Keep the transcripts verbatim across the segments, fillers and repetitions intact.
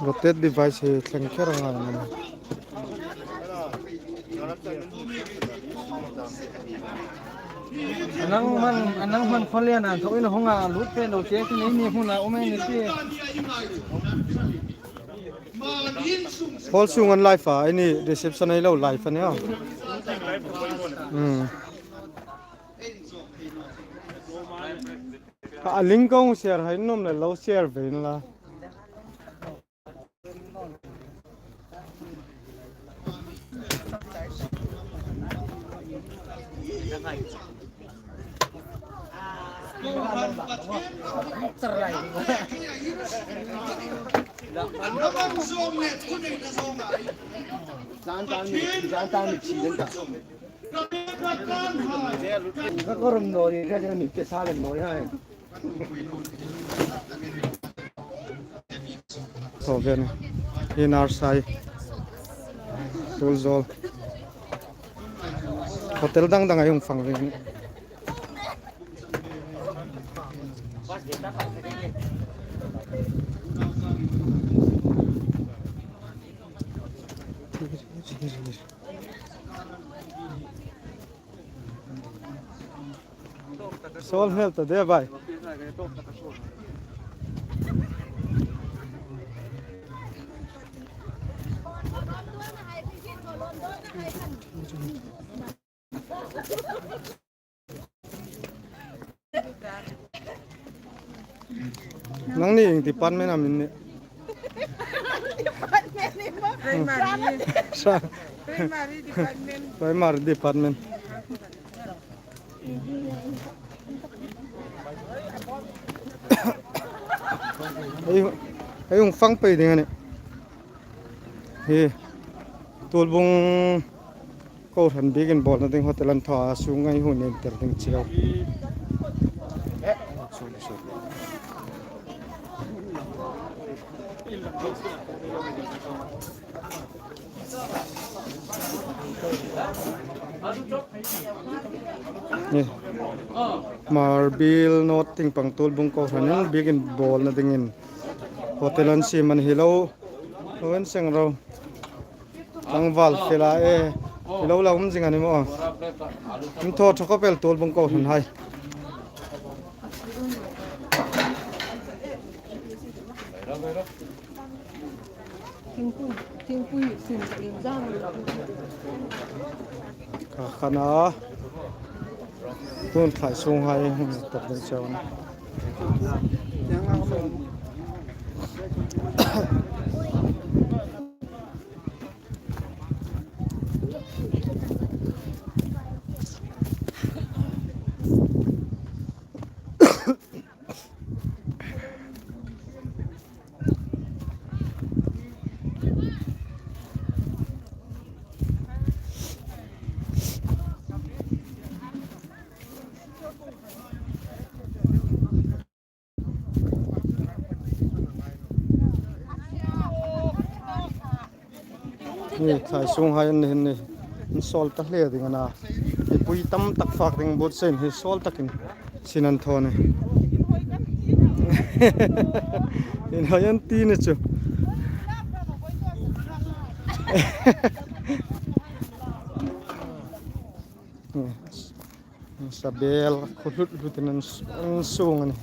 Rotate device hi thleng kher a ngai a ni. A nang hman, a nang hman khawm lian an thaw in a hung a, lut pei lo che, chu nei ni hmun a um ei ni ti. Hall sunga live a, eini reception ei lo live a nih a. Hmm. A link kong share hai nuom le lo share ve inla. Ka korum nori, ka jami ke salen nori hai. Thaw ve ni. Hi Narsai. Tuolzawl. Hotel dang dang ei hung fang ve ni. Sawl hmel ta de bai. Nangni ieng department am in ni? Department ni maw? Primary. Sa- Primary department. Primary department. Ei, ei hung fang pei ding a nih. Hi, Tuolbung kohran biekin bawlna ding hotel an thaw a, sunga ei hung en tir ding cheu. Sorry, sorry. Ni. Marbil nawt tieng pang Tuolbung kohranin biekin bawlna dingin hotel an siem a ni hi lo. Lo en seng ro. Tlangval fela e. Hi lo la um zing a ni maw. In thaw thaw khawp el Tuolbung kohran hai. Thingpui, thingpui sin ka in zang. Ka khana. Tun thlai sunghai hung tak ding cheu a nih. Ni, thlai sunghai an ni hin ni. An sawl ta hle ding a na. Mipui tam tak fak ding but sein hi sawl takin sin an thaw a nih. Inhawi an ti ni chu. Ni, sa bel khuo hlut hlutin an s-, an sung a nih.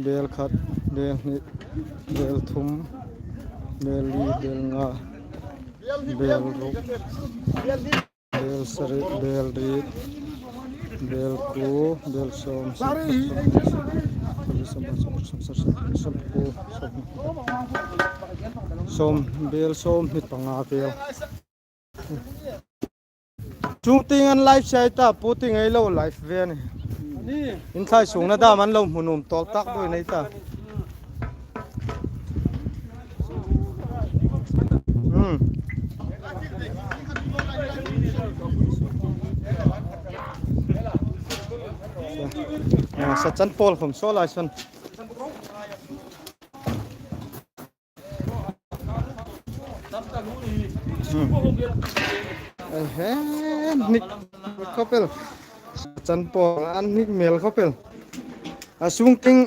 Bel khat, bel hni, bel thum, bel li, bel nga, bel ruk, bel sari, bel riet, bel kuo, bel sawm, sawm, sawm, sawm, sawm, sawm, sawm, sawm, sawm, sawm, sawm, sawm, sawm, bel sawmhni panga bel. Chung tieng an live siai ta, pu tieng ei lo live ve a nih. In thlai sungna dam an lo hmu nuom tawl tak deu nei ta. Hmm. Sa chan pawl khom saw lai san. Hmm. Ehe, nik khop el. Sa chan pawl an nik hmel khop el. A sung tieng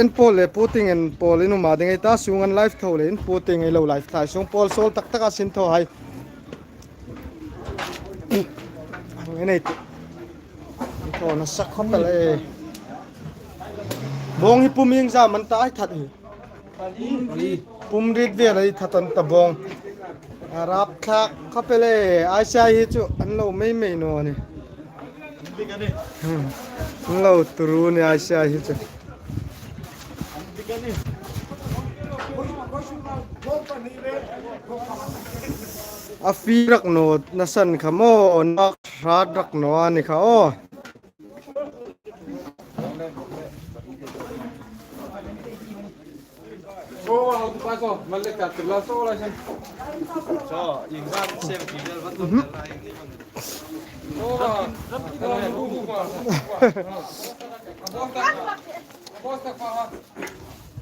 en pawl le pu tieng en pawl in um a ding ei ta, sung an live tho le in pu tieng ei lo live thlai sung pawl sawl tak tak a sin tho hai. Ang en ei ti. Tho nasa khop el e. Bawng hi pum ieng zam an ta ei that hi. Pum riet vel ei that an ta bawng. A rap thlak khop el e, ai sia hi chu an lo mei mei naw ni. Hmm. An lo turu ni ai sia hi chu. A fie rak naw nasa kha maw, a hrat rak naw a ni kha aw.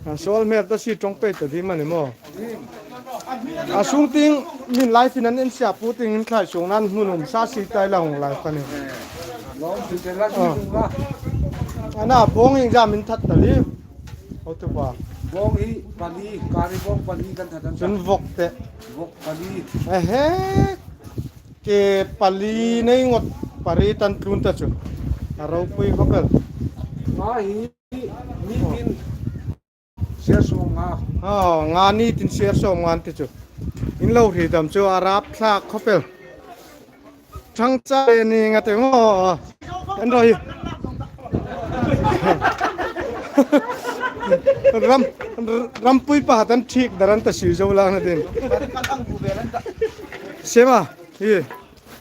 A sawl hmel ta si ṭawng pei ta ding am a ni maw. A sung tieng min live in an en sia pu tieng in thlai sung nan hmun um sa si tai la hung live ka ni. Ana bawng ieng zam in that ta li. Hotupa. Bawng hi pali, kari bawng pali kan that an ta. Chun vok te. Vok pali. Ehe. Ke pali nei ngot pari tan tlun ta chu. A ropui khop el. Nga hi ni tin. Ser sawm nga. Oh, nga ni tin ser sawm nga an ti chu. In lo hriet dam chu a rap thlak khop el. Thang cha le ni nga te ngo. En ro hi. Ram, rampui pa tan thik daran ta si zo lang na din. Sema, hi.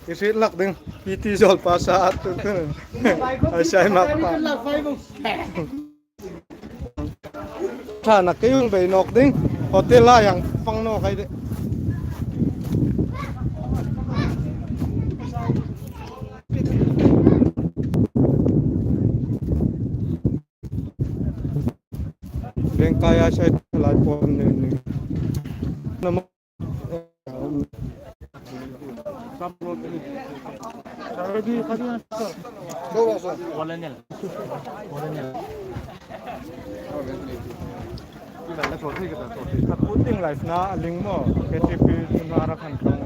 I hriet lak ding. Pi ti zol pa sa tu. Ai sai mak pa. Ṭha na kei hung bei nawk ding. Hotel lai ang fang nawk ai de. Lengkai a sai lai pawm ni ni. Na mo. Puting life na a ling maw, K T P tuna ra khan kang.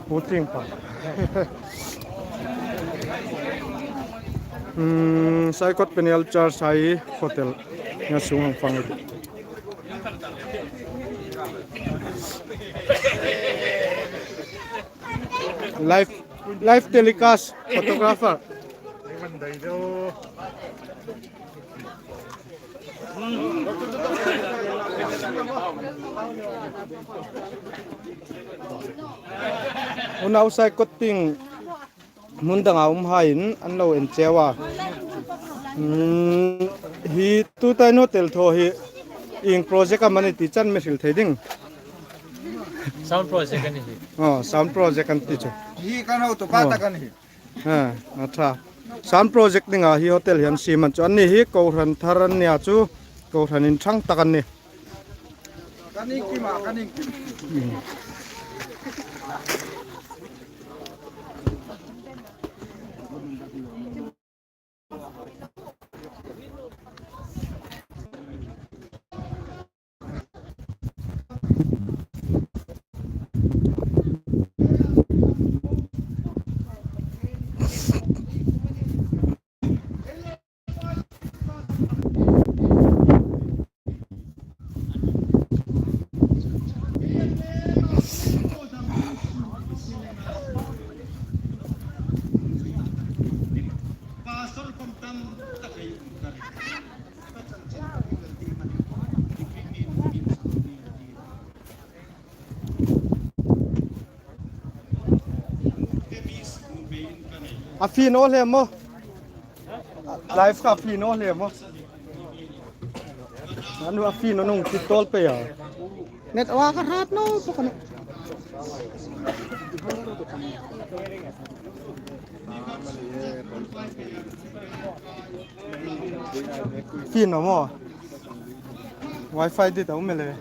Puting pa. Hmm, Saikot Peniel Char Sai Hotel. Nga sung ang fang. Live, live telecast, photographer. Unau Saikot tieng. Hmun danga um haiin an lo en cheu a. Hmm, hi tuta in hotel thaw hi ieng project am a ni ti chan mi hril thei ding. Sound project a ni hi. Oh, sound project an ti chu. Hi kan hotupa tak a ni hi. Ah, a ṭha. Sound project dinga hi hotel hi an siem an chu. Anni hi kohran thar an nia chu. Kohran inṭhang tak an ni. Kan iengkim a, kan iengkim. A fie naw hle maw? Live kha a fie naw hle maw? Anu a fie naw nung ti tawl pei a. Net awa ka rat naw po ka naw. Fi naw maw? Wi-Fi di ta um le.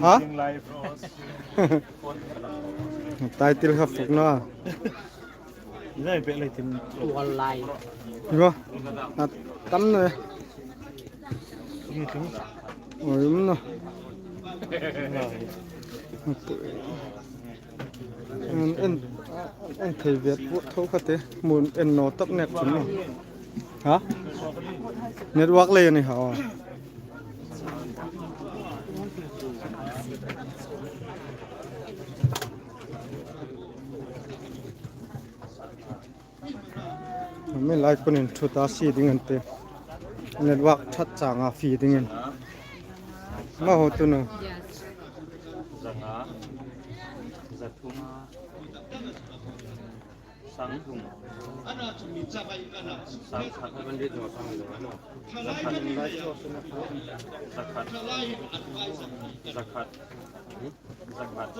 Ha? Title kha fuk naw. Zai pe le tin. Tual lai. Ro. A tam ne. Ni tin. Oi, um naw. En, en, en thei vet pu tho kha te. Mun en naw tak nek chun naw. Ha? Network le ni ha. Mi lai kunin thu ta si ding an tih. Network that changa fi dingin. Ma ho tu nu. Zanga, zathum, sangthum, sangkhat, zakhat, zakhat, zakhat. Zakhat.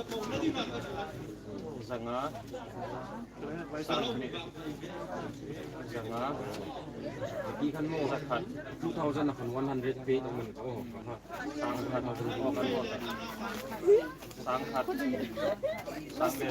Zanga. Sangthum. Zanga. Zakhat. Two thousand khan one hundred pay to man ko. Sangkhat. Sangkhat. Sangkhat.